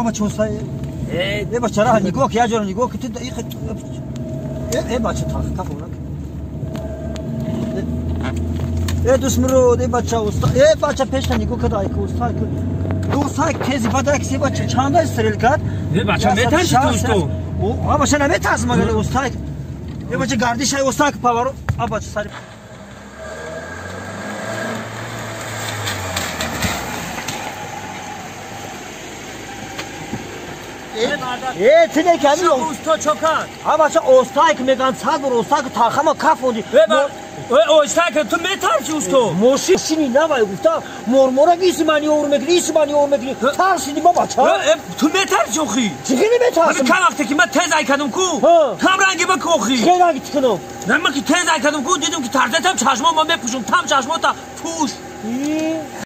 Бача уста. Э бача ра нигоҳ ки яҷора нигоҳ ки ту э бача тах кафона. Э дусмурод э бача уста э бача пешта нигоҳ када ай ки уста ки уста тези бада ки бача чанда стрел кард. Э бача метарси ту усто. О бача наметарсам агар уста. Э бача гардишай уста ки паворот а бача сари Э тине ки ҳамин усто чо кард? А бача остай ки меган сад бор остай ки тахама кафонди. Э остай ки ту метарси усто. Мошини навай гуфта мормора иси мани овр мекунӣ, иси мани овр мекунӣ. Тарсиди ма бача. Э ту метарси охи? Чӣ хеле метарсам? Ҳамин кам вақте ки ман тез ай кардам ку, кам ранги ма ку охи? Чӣ ранги ту кунам? На ман ки тез ай кардам ку, дидам ки тарзатам чашмо ма мепӯшам, там чашмота пӯш.